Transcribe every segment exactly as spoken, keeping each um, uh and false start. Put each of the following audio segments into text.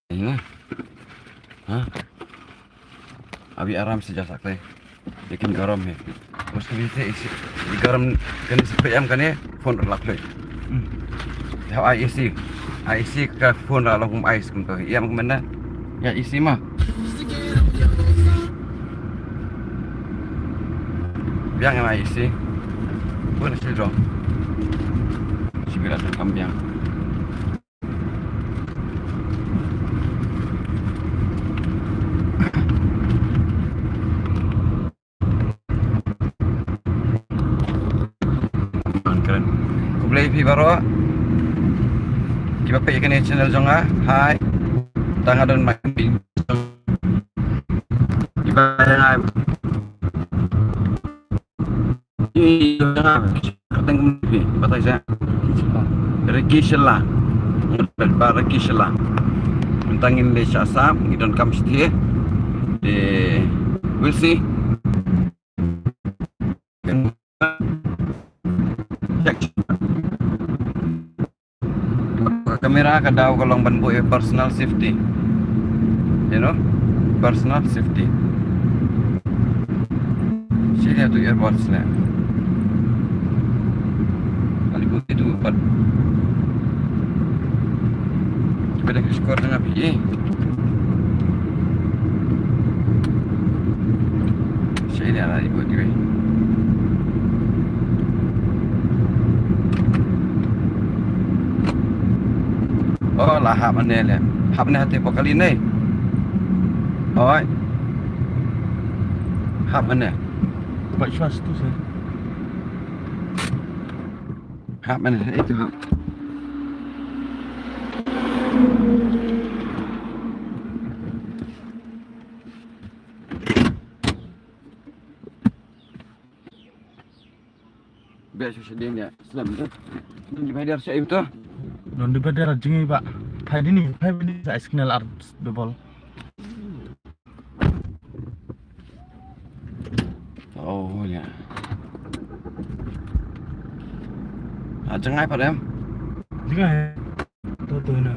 Ina. Ha? Abi aram se ja sak te. Lekin garam hai. Uske bhi te isi, garam kane se priyam kane, phone lak loi. Hmm. Thaw ai isi. Ai isi ka phone ra long kum ais kum to. Ïam kum na. Ïa isi ma. Biang ïa ai isi. Phone isi dong. Sibira kam biang. Kren. Khublei phi baroh kiba peit ïa kane channel jong nga. Hai. Tang nga don ma kiba ïa nga. Ïa, ïa, ïa, kata ngi batai sa. Ricky Shella. Ba Ricky Shella. Mynta ngin leit sha Assam, ngi donkam shatei. Te, we'll see. Ka kamera ka daw ka long ban buh ïa personal safety. You know? Personal safety. Sini tu earbuds le. Kali buh itu earbud. Kita ke skor dengan pi. Sini ada ibu tu. Oh, la hap mane le. Hap mane hati pakali ne. Oi. Hap mane. Buat swas tu saya. Hap mane itu hap. Biasa sedih ya, selam tu. Nanti bayar saya itu. Nanti bayar jingi pak. Pay dini, pay dini sa signal ar double. Oh ya. Ah, jngai pat em. Jngai. To to na.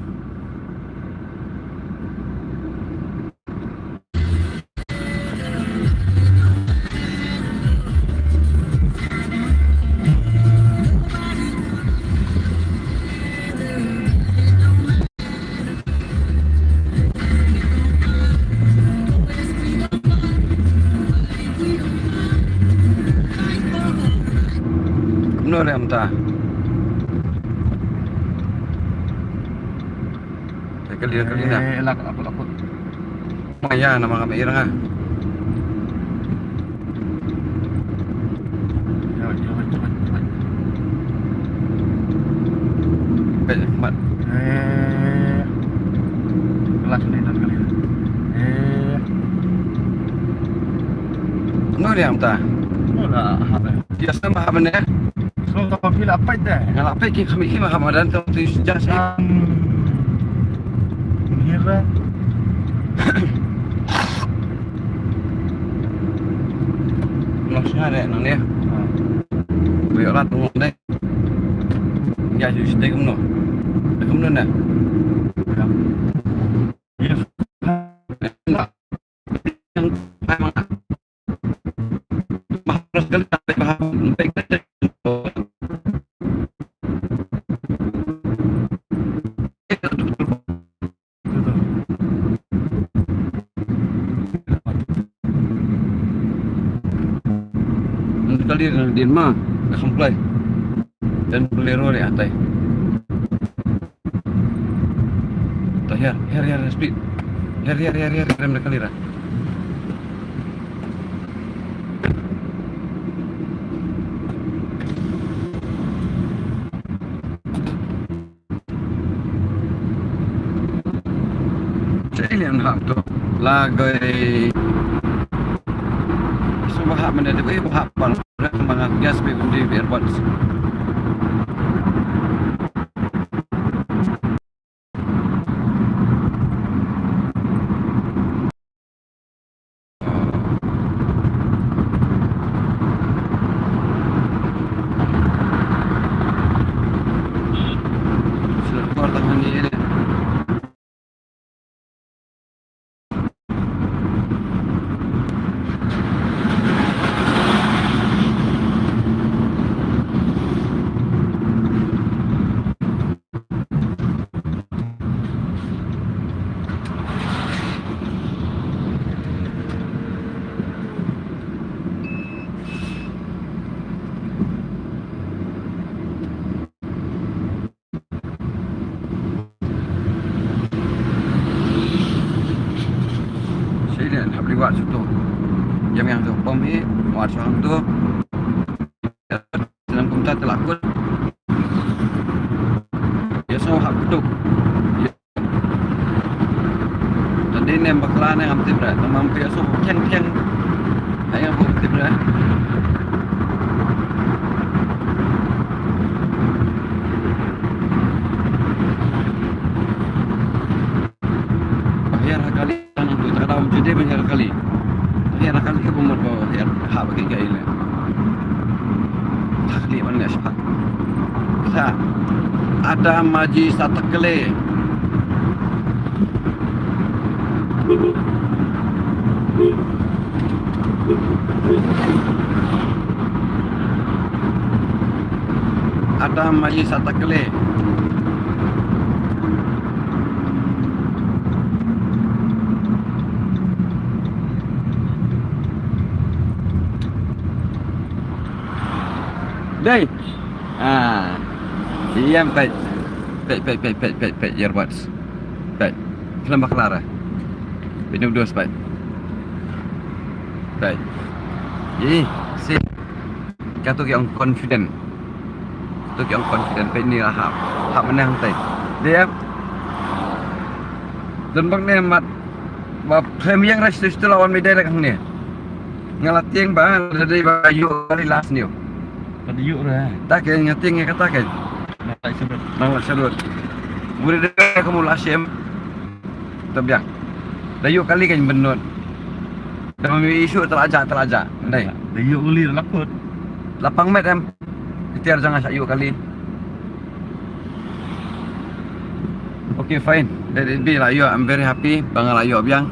Kumno re amta? Kali, kali na. Eh, lak, lak, lak. Maya nama kami irang ah. Pet mat. Eh. Kelas ni dan kali. Eh. No ni amta. No lah. Dia sama apa ni? So ka phi la pait de? Nga la pait ki khmih ki ma kham madan ka tu jas. Ngira. Los nga de nang ne. Bui rat ngong de. Ya ju site kumno. Kumno na. Yes. Kali din ma, ka khamplai. Dan bolero le atai. Ta her, her, her, speed. Her, her, her, her, rem da kalira. Alien hap tu. Lagai. Semua hap mana tu, eh, hap pan. Mana gas be undi be earbuds. Sila keluar tangan ni, eh. Wat shuwa hangto. Snem kumta te la kut. Ïa sngewhap ktuk. Tadi ne bakla ne ngam tip re. Namar phi ïa sngewhap thiang thiang. Ai ngam tip re. Ba hiar ha kali nang tu, ta ka daw judi ba hiar ha kali. Hiar ha kali ka bumut ba hiar ha ba ki gai le. Ta kali ban ne sha. Sa. Ata maji sa takle. Ata maji sa takle. Dei. Ah. Ïam peit. Peit, peit, peit, peit, peit, peit, earbuds. Peit. Film bakla re. Peit, nuk dus peit. Peit. Ih, si. Kato ki ong confident. Kato ki ong confident. Peit ni lah hap. Hap menang tei. Dei ïa. Don bang ne mat. Ba film ïang rush tu tu lawan mi dei hangne. Nga la tieng ba, la dei ba ïoh kali last new. Ka dei ïoh re. Ta ke nga tieng nga kata ke. Nang la sharut. Nang la sharut. Buri dei ka mu la shem. Ta biang. Da ïoh kali kan benut. Da mi issue teraja teraja. Dei. Da ïoh kali la kut. Lapang met em. Itiar jang sa ïoh kali. Okay, fine. Let it be lah ïoh. I'm very happy ba nga la ïoh biang.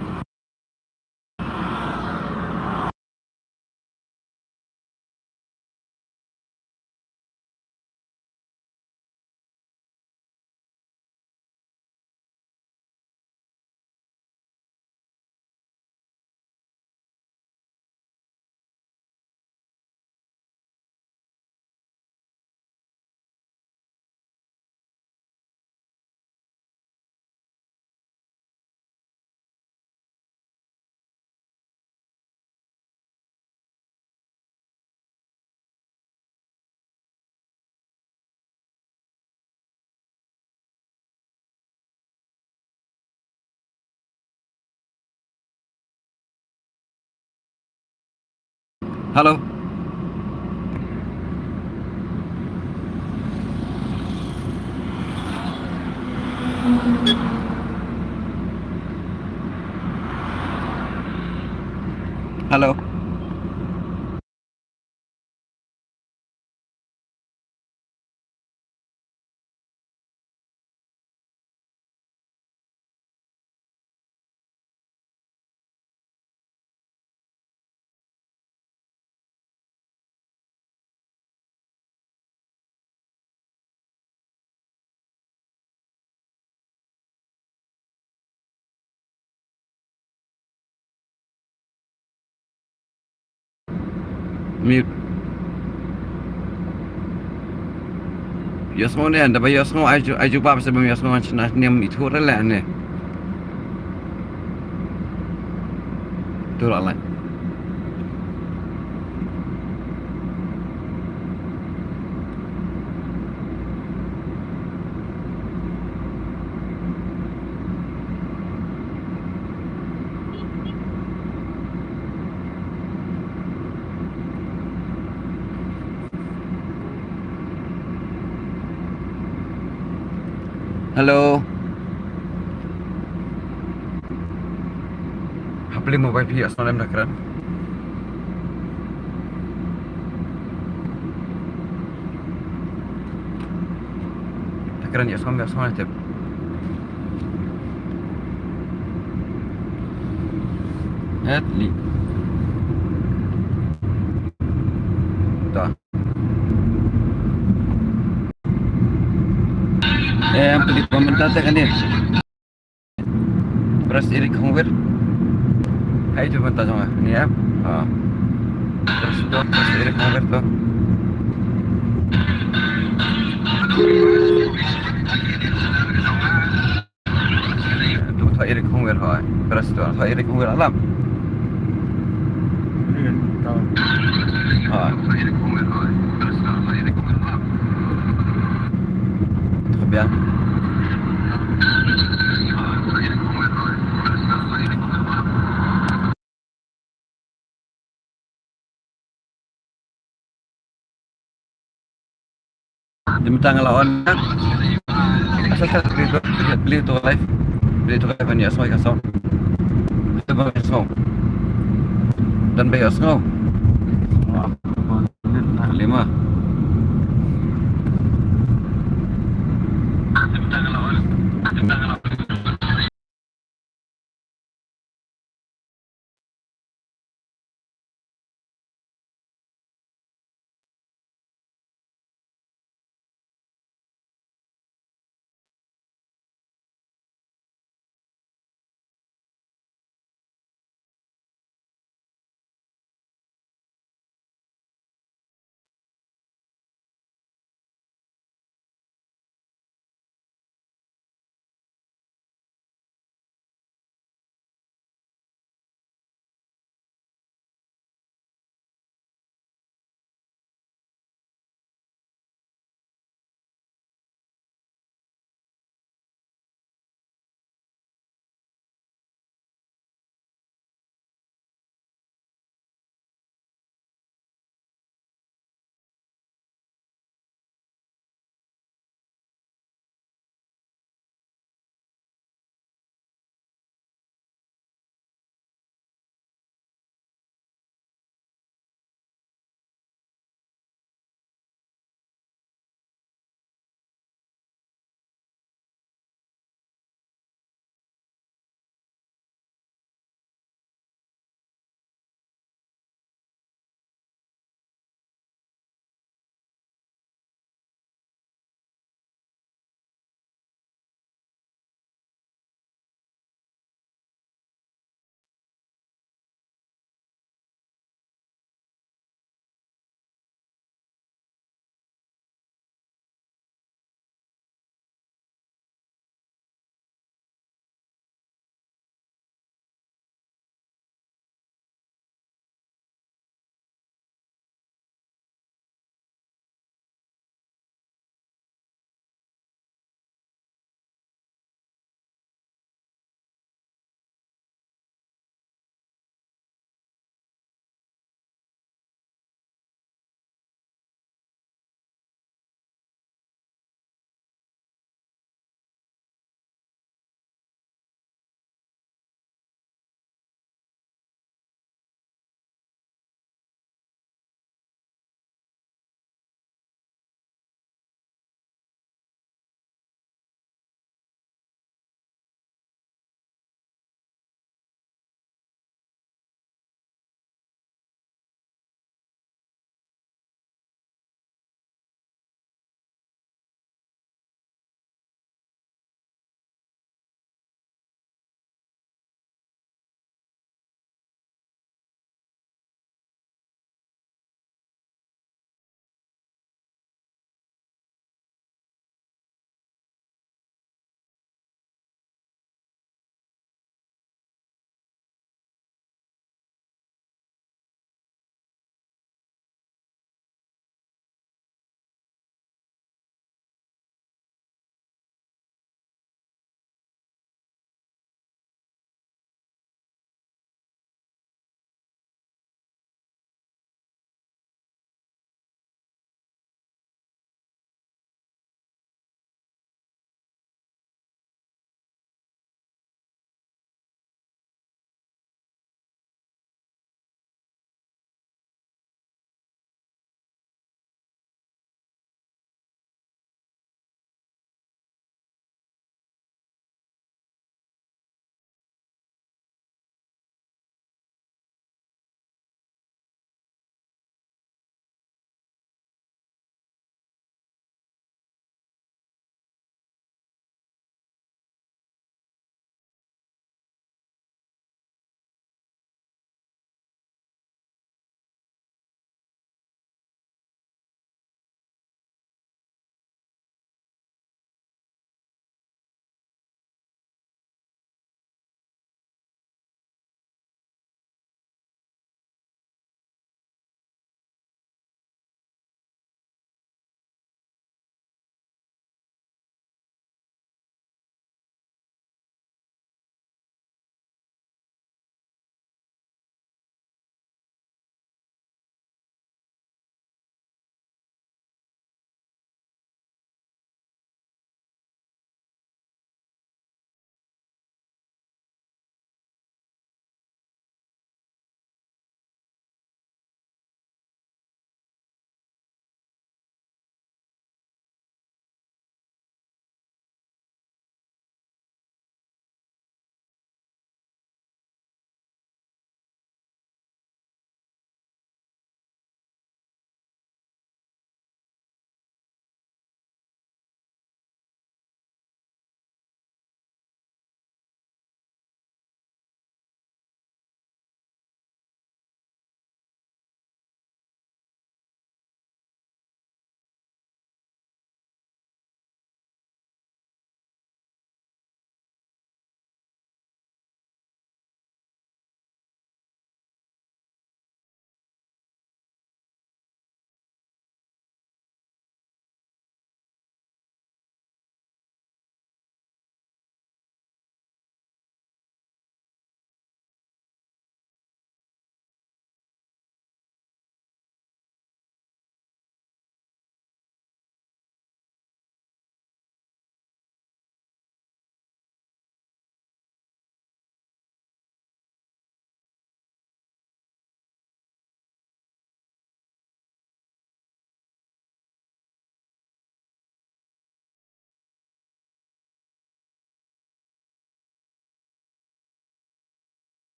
Hello. Hello. Mute. Ïohsngew ne, da ba ïohsngew ai ju, ai jubab, sa ba ïohsngew, ngan shna niam ithuh re leh ne. Tu la lai. Hello. Hapli mobile phi ïohsngew lem da kren. Da kren ïohsngew, ïohsngew tip. Hapli. Ta. Eh, peli pementa te kan dia. Press Eric Hongwer. Hai tu pementa sama ni ya. Ha. Press tu, press Eric Hongwer tu. Tu tho Eric Hongwer hoi. Press tu tho Eric Hongwer alam. Ha. Biang. Dim tang la on. Asal tak beli tu, beli tu live. Beli tu live ni asal ka song. Itu ba song. Dan bayar song. Lima.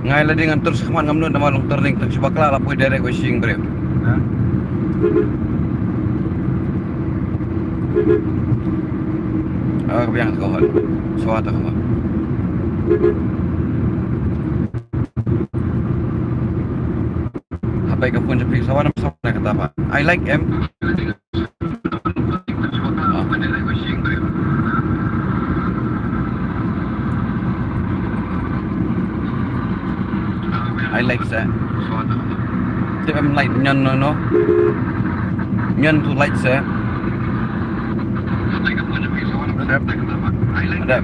Nga ïa lade ngan tur shakhmat, ngam nud namar long turning, tang shu bakla la poi direct sha ïing briew. Ha? Ah, ka biang ka hot. Shuwa ta ka hot. Hapai ka phone jong phi, sawan, sawan kata ba. I like em. I like sa. Tip em like nyan no no. Nyan tu like sa. Adep. Adep.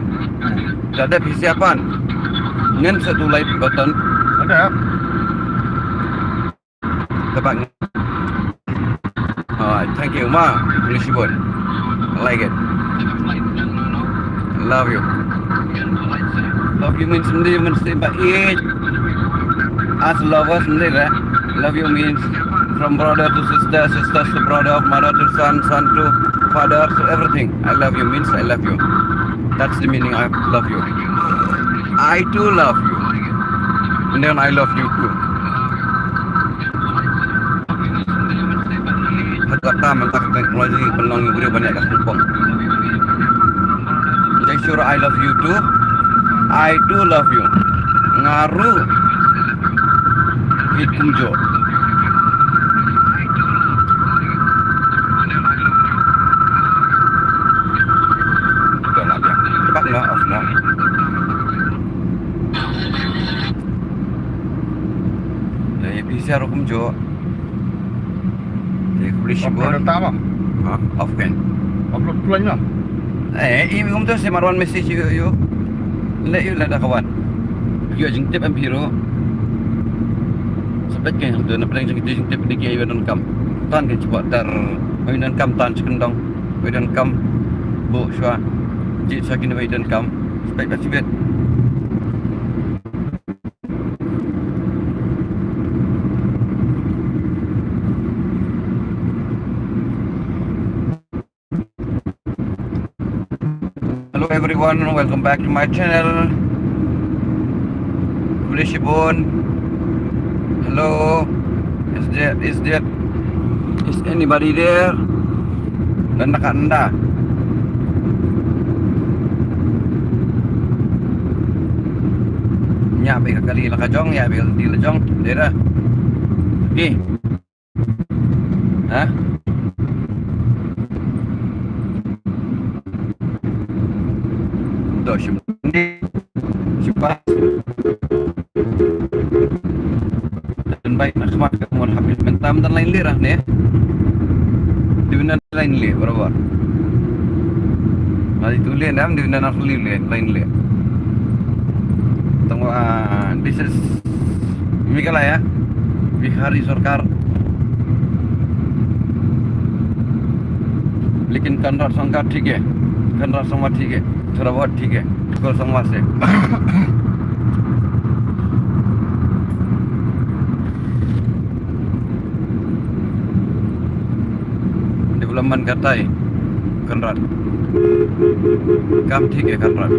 Adep hi siapan. Nyan sa tu like button. Adep. Tebak. Alright, thank you, ma. Khublei shibun. I like it. Love you. Love you means mesti, mesti ba ij. As lovers, mesti, eh? Love you means from brother to sister, sisters to brother, mother to son, son to father, to everything. I love you means I love you. That's the meaning I love you. I too love you. And then I love you too. Haduh kata mynta ka teknologi pynlong ïa u briew ban ïa ka sngewpong. Jai sure, I love you too. I too love you. Nga ruh hi kumjuh. Dah lah, dah. Cepat lah, off lah. Dah, ya, bisa ruh kumjuh. Te khublei shibun. Off kan, off kan. Upload plan lah. Eh, i um tu sa marwan message ïa u. Leh ïa u lada ka wan. Ïa jingtip em phi ruh. Sa peit kan hangtu na pdeng jingtip, jingtip dei ki ïa u donkam. Tan kan shu ba tar. Ïa u donkam tan shu kyndong. Ïa u donkam. Buh shuwa. Jied shuwa kine ïa u donkam. Sa peit ba shibit. Hello everyone, welcome back to my channel. Khublei shibun. Hello. Is there, is there, is anybody there? Ynda ka ynda. Ïa bad ka kali la ka jong, ïa bad ka kali la jong. Dei da. Okey. Ha? Doh shim. Shim pas. Dang bai na khmat ka mon hapit mynta mynta line leh ra ne. Dei na line leh barabar. Nadi tu leh nam dei na line leh, line leh. Tang, ah, this is Meghalaya, Bihari sorkar. Lekin Conrad Sangma thik hai, Conrad Sangma thik hai, thora bahut thik hai, Conrad Sangma se. Development kata hai, Conrad. Kam thik hai, Conrad.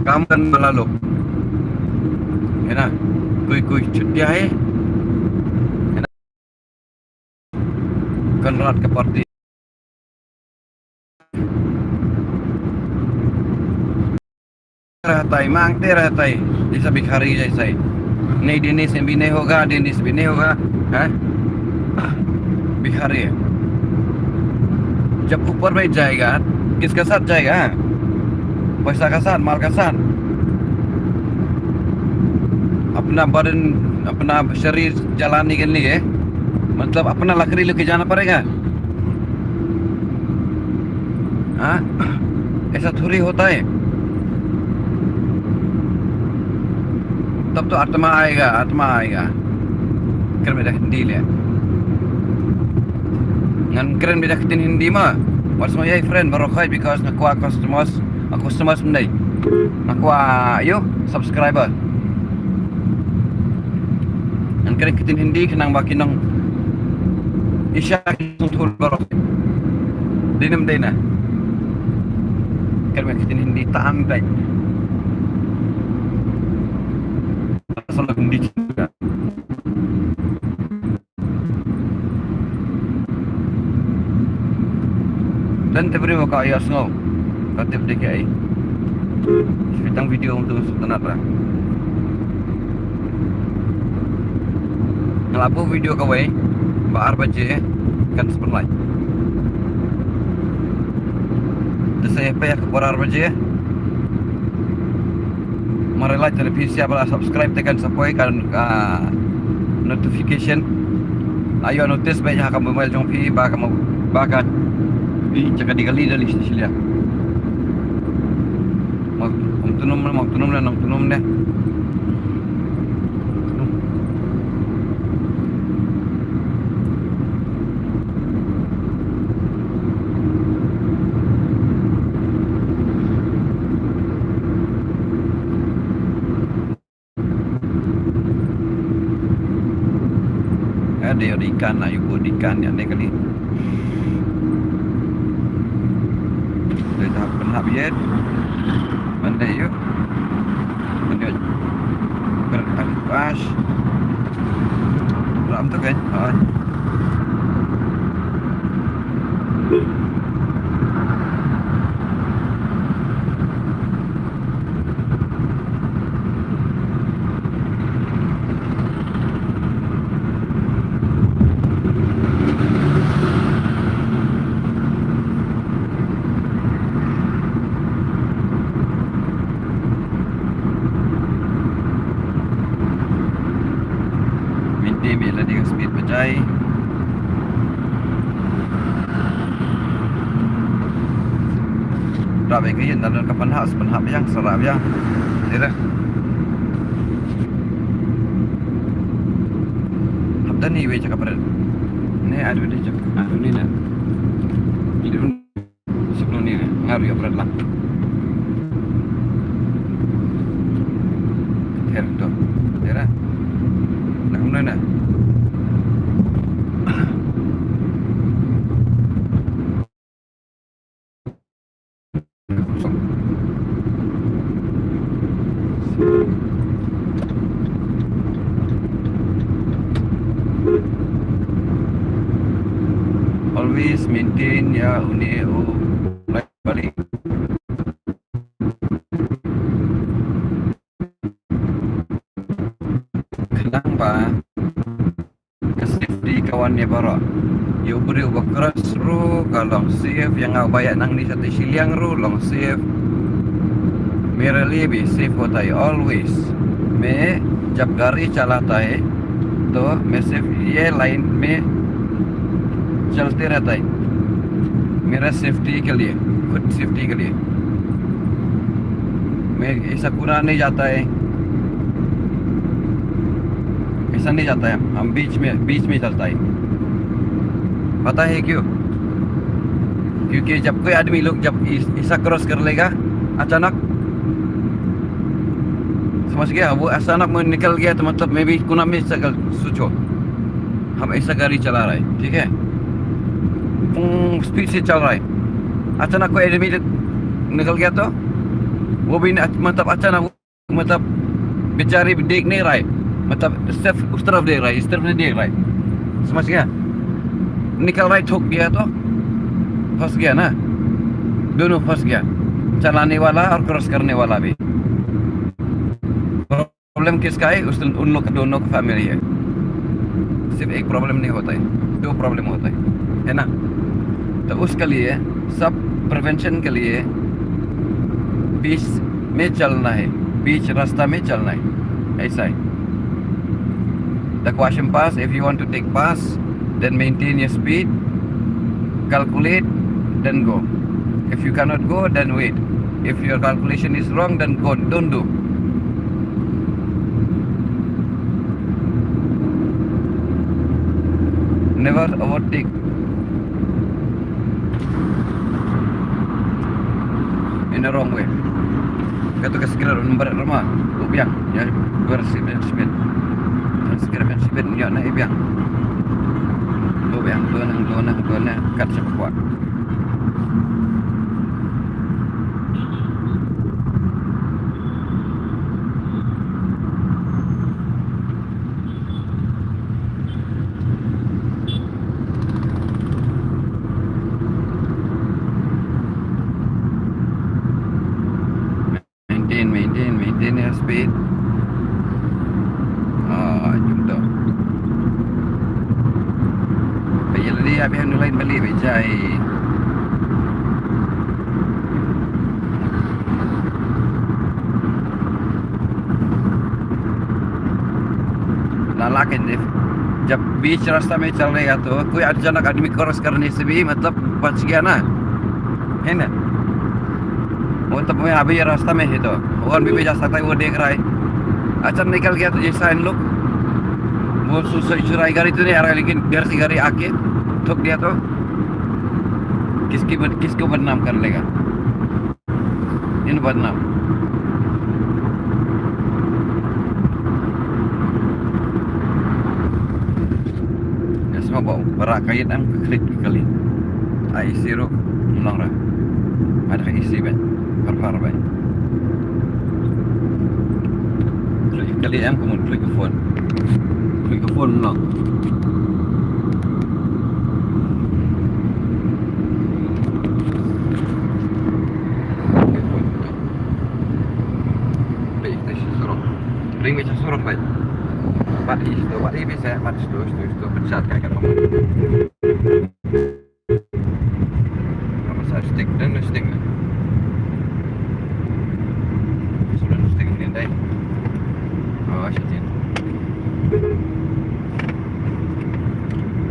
Kam kan malaluk. Hai na, koi koi chut gaya hai. Hai na. Conrad ka party. Rahtai, mangte rahtai. Jaisa Bihari jaisa. नहीं देने से भी नहीं होगा, देने से भी नहीं होगा, हैं? बिहारी। जब ऊपर में जाएगा, किसका साथ जाएगा? पैसा का साथ, माल का साथ। अपना बदन, अपना शरीर जलाने के लिए, मतलब, अपना लकड़ी लेके जाना पड़ेगा। हाँ? ऐसा थोड़ी होता है। तब तो आत्मा आएगा, आत्मा आएगा। Kren beit da Hindi leh. Ngan kren beit da ka ktien Hindi ma. Wat sngewsih friend baroh khoit, because nga kwah customers, nga customers mynta. Nga kwah ïa u subscriber. Ngan kren ktien Hindi khnang ba ki nong Asia ki sngewthuh baroh. Dei ne ym dei na. Kren ktien Hindi tang dei. Salah condition ka. Dan te briew ka ïa sngew. Ka tip dei kaei. Shu tang video tu shu tnat ra. Nga la buh video kawei ba ar baje kan sa pynlait. Te sa ïa peit ha ka por ar baje. Mar ïa lait te phi sngewbha subscribe te kan sa poi kan, ah, notification. Ïoh notice beit ha ka mobile jong phi ba ka mo-, ba ka phi jaka di kali da list sila. Mo, mo tunum ne, mo tunum ne, mo tunum ne. Eh, dei ïoh dei kan, ayu ko dei kan ïa ne kali. Dei ta pynhap ïa. Ban dei ïoh. Ban ïoh. Ber-, ah, pas. Ram tu kan. Ah. Mynta me la dei ka speed ba jai. Rap ïa ka ïing, dan ka pynhap, pynhap ïa, sa rap ïa. Ïa dah. Hap da ni wei jaka pret. Ni adu ni jaka, adu ni na. Adu ni. Sebelum ni na. Ngaru ïa pret lah. Ter tu. Ter ah. Nak mana na? Always maintain ïa une u balik. Khnang ba ka safety ka wan ïa baroh. Ïa u briew ba cross ruh ka long safe, ïa nga ba ïa nangne shatei shiliang ruh long safe. Me really be safe hota hai always. Me jab gari chalata hai to me safe, ye line mein chalte rehta hai. Mere safety ke liye, khud safety ke liye. Main aisa kura nahi jata hai, aisa nahi jata hai, hum beech mein, beech mein chalte hain. Pata hai kyun? Kyunki jab koi aadmi log jab aisa cross kar lega achanak, samajh gaya, wo achanak mein nikal gaya to matlab maybe koi na miss kar socho. Hum aisa gari chala raha hai, theek hai? Full speed se chal raha hai. Achanak koi aadmi nikal gaya to, wo bhi matlab achanak, matlab bichari dekh nahi raha hai, matlab sirf us taraf dekh raha hai, is taraf nahi dekh raha hai. Samajh gaya? Nikal raha hai, thuk gaya to phas gaya na, dono phas gaya, chalane wala aur cross karne wala bhi. Problem kiska hai? Us, un log dono ka family hai. Sirf ek problem nahi hota hai, do problem hota hai, hai na? To uske liye, sab prevention ke liye beech mein chalna hai, beech rasta mein chalna hai. Aisa hai. The Kwasham Pass, if you want to take pass, then maintain your speed, calculate, then go. If you cannot go, then wait. If your calculation is wrong, then go, don't do. Never overtake in a wrong way. Kato ka sikira un bar rama, u biang, ya, bar sibin sibin. Kan sikira ben sibin, ya, na i biang. U biang, u nang, u nang, u nang, kat sa kwa. Maintain, maintain, maintain your speed. Ah, jump to. Payah lagi, habis anu lain balik, bejai. लाला के जब बीच रास्ता में चल रहेगा तो कोई अचानक आदमी क्रॉस करने से भी मतलब बच गया ना, है ना? वो तो मैं अभी ये रास्ता में है तो और भी, भी जा सकता है, वो देख रहा है। अचानक निकल गया तो जैसा इन लोग वो सु-, सु-, सुराई गाड़ी तो नहीं आ रहा है, लेकिन ढेर सी गाड़ी आके ठोक दिया तो किसकी बद-, किसको बदनाम कर लेगा? In Vietnam. Ïa, sngewbha ba ra ka ïit em ka khlieh ka kali. Ai isi ruh nong ra. Ada ka isi ba. Par par ba. Khlieh ka kali em, kumut khlieh ka phone. Khlieh ka phone nong. Peit, peit sha surok. Ring beit sha surok, peit. Bat i sto, bat i beit sha, bat sto, sto, sto, pynshad ka ka. Ka masa stick, dan stick na. Sudah stick ni dai. Oh, sha tin.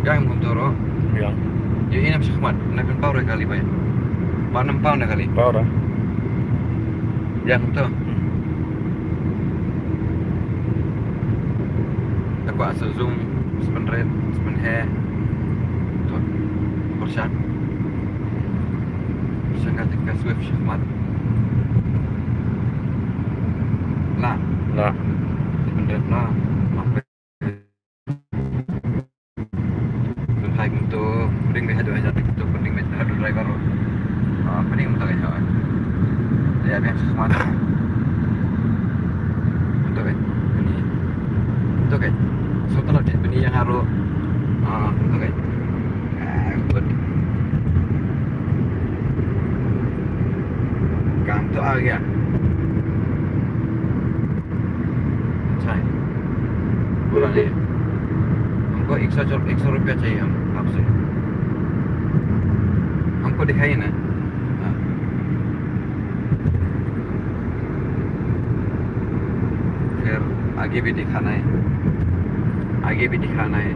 Yang kumto ruh. Yang. Ïa, ïa, nam shakhmat, na pynpaw ruh kali ba ïa. Ba nam paw na kali. Paw ruh. Yang kumto. Hmm. Da kwah sa zoom, sa pynret, sa pynheh. To. Pyrshang. Pyrshang ka, ka Swift shakhmat. Lah. Lah. Sa pynret lah. Pynhai kumto, pdeng beit haduh hajan kumto, pdeng beit haduh driver. Ah, pdeng kumto beit haduh. Ïa, biang sesmat. Kumto beit. Pdeng. Kumto beit. Sot na beit pdeng ïa nga ruh. Ah, kumto beit. Ah, good. Kam to आ गया। अच्छा है। बुरा नहीं है। हमको एक सौ, एक सौ रुपया चाहिए हम आपसे। हमको दिखाइए ना। हाँ। फिर आगे भी दिखाना है। आगे भी दिखाना है।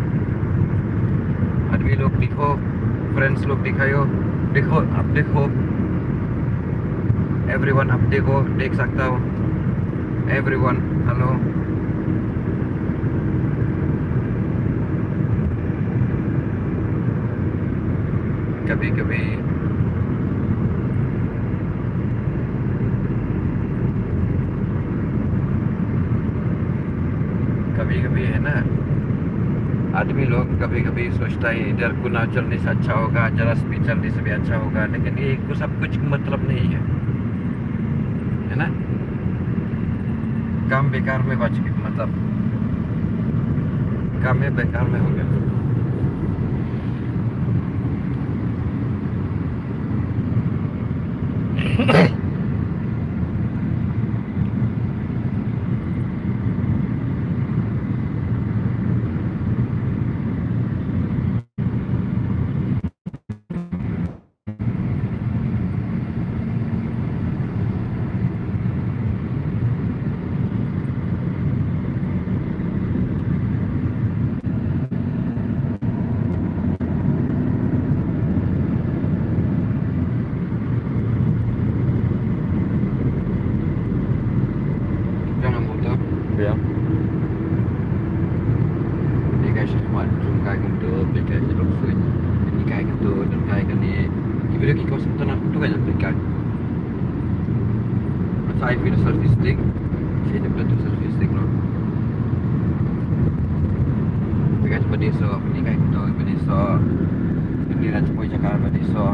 आदमी लोग देखो, फ्रेंड्स लोग दिखाओ, देखो, आप देखो। एवरीवन आप देखो, देख सकता हो। Everyone, hello. कभी कभी, कभी कभी है ना, आदमी लोग कभी कभी सोचता है इधर कुनाव चलने से अच्छा होगा, जरा स्पीड चलने से भी अच्छा होगा, लेकिन ये को सब कुछ मतलब नहीं है, है ना? काम बेकार में बच गया, मतलब काम में बेकार में हो गया। Jangan muter. Ya. Ini guys, cuma jumkai gitu, pakai jeruk fruit. Ini kayak gitu, dan kayak ini. Ibu lagi kau sebentar nak tu kan yang pakai. Masa ibu selfie stick, saya dapat tu selfie stick loh. Pakai seperti so, ini kayak gitu, seperti so. Ini lah cuma cakar seperti so.